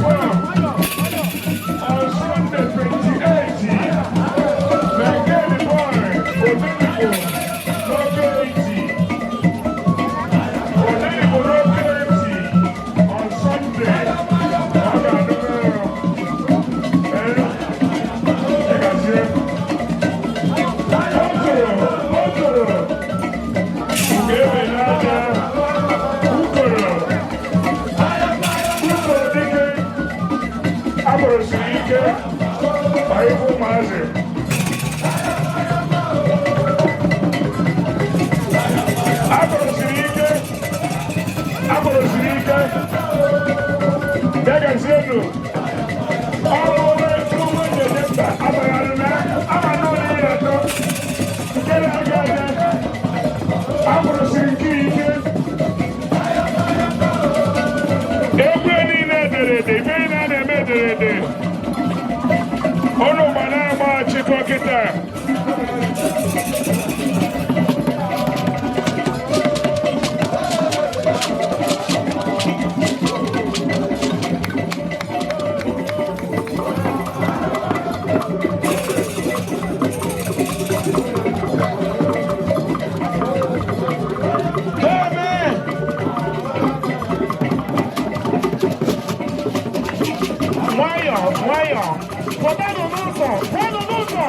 24, on Sunday 28, na nke the boy, Odenigbo, n'oke eti. Odenigbo n'oke eti, on Sunday, ọ ga-adị n'ọrụ. Ee, ị gazie. Okoro, okoro, nke ebe n'aka, ukoro, ukoro dike, agbụrụ siri ike, ma ibu ụmụazị. Agbụrụ siri ike, agbụrụ siri ike, bịa gazienụ. Ọrụ ụmụ njeje mba abagharị na ama n'ụlọ iri atọ nke na-aga aga agbụrụ siri nke ike. Egwu niile ederede, ife niile a na-eme ederede. Ụnụ gba na-agba achịkọ kịta. Amen. Nwayọọ, nwayọọ. Pụtanụ n'ụzọ, pụtanụ n'ụzọ.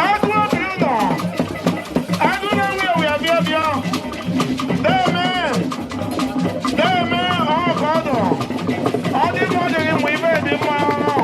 Agụ obi ụlọ. Agụ na-ewu ewu abịa bịa. Deme. Deme ọ ka ọ nọ. Ọ dị mma ọ dịghị mma ibe dị mma ọrụ.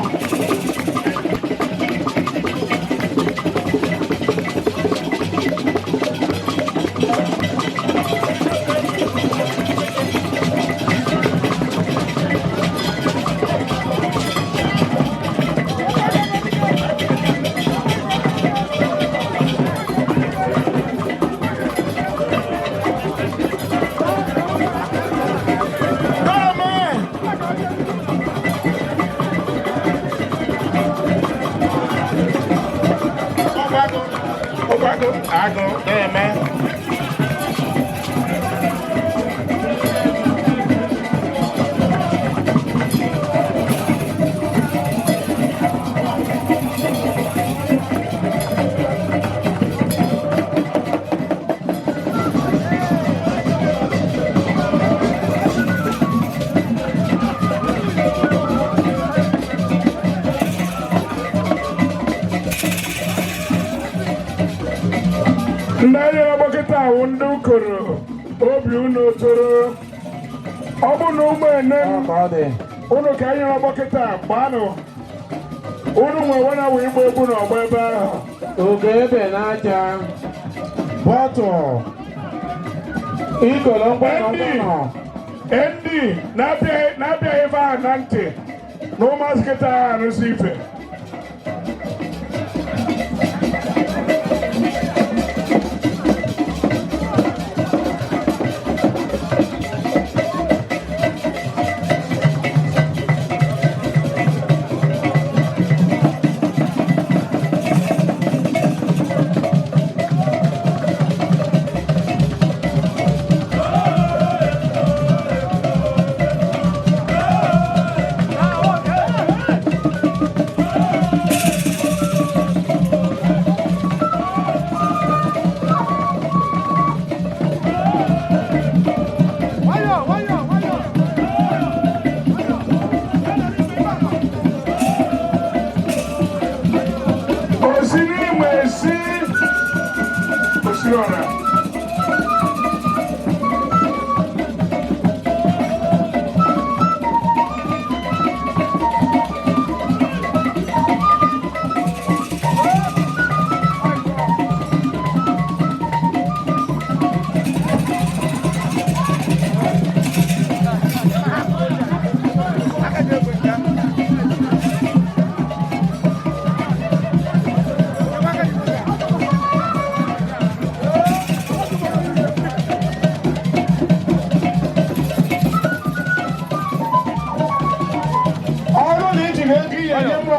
Deme. Ọgbago, ọgbago, agụ, deme. Ndị anyị na-agbakọta awụ ndị ukoro obi unu toro ọ bụ na ụmụ ene Ọ ka ọ dị. unu ka anyị na-agbakọta gbanụ unu nwe wana wee igba egwu n'ọgbọ ebe ahụ. Ugo ebe n'aja. Bọtụl. Ikolo mgbanọ mgbanọ. Ndị na-abịaghị ebe ahụ na ntị na ụmụazị kịta ahụ arụsị ife.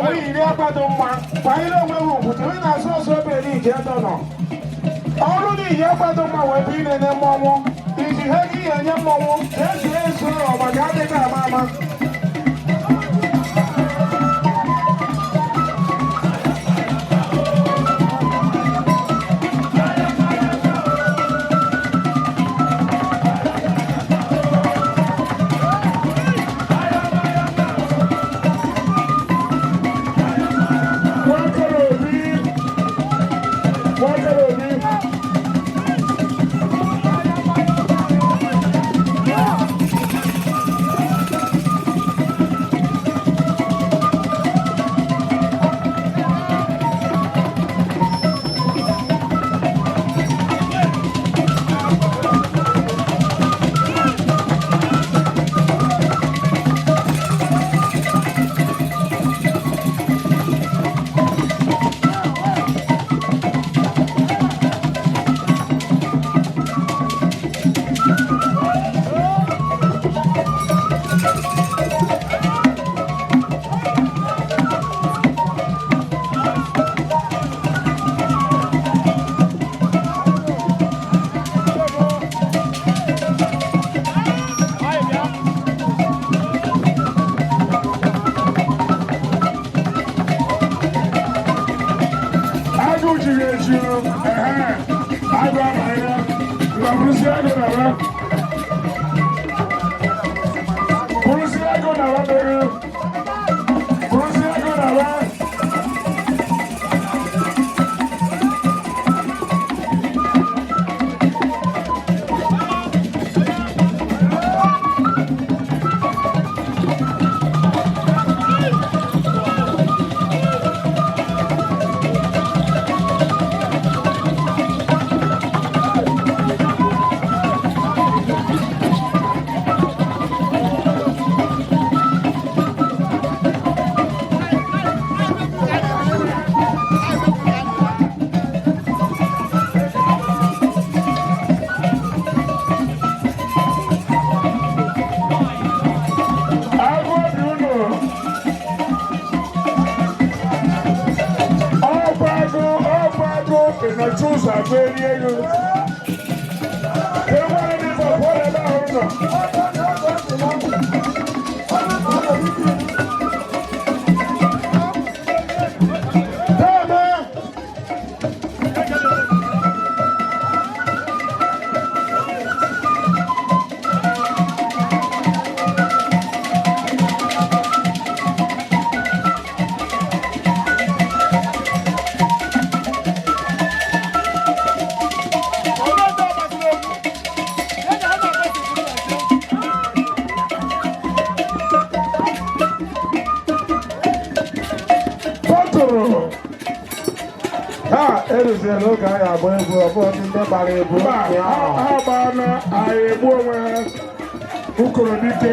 onwe iri agbado mma, kwanyere onwe gị ugwu, tụrụ na-asụ ọsọ obere ije dọ nọ. Ọrụ na iyi agbado mma wee bụ inene mmọnwụ. Iji ha gị ihe nye mmọnwụ, ezu ezu ọgbaga adịghị ama ama. Nwakere Obi, Nwakere Obi. Agụ jiri eju, ehe, agụ abanyela, ngwa bụrụzie agụ na wa. Bụrụzie agụ na wa mere. Bụrụzie agụ na wa. Agụ obi unu. Ọgwụ agụ, ọgwụ agụ, ị nọchi ụzọ agụ eri ego. Enwere ndị bụ ọbụla ebe ahụ nọ. Deme. Bọtụrụ. Ha eruziela oge anyị agba egwu, ọ bụghị ndị gbara egwu Mba, ndị ha ahụ. ha gbaa na anyị egbu onwe ha. Ukoro dike.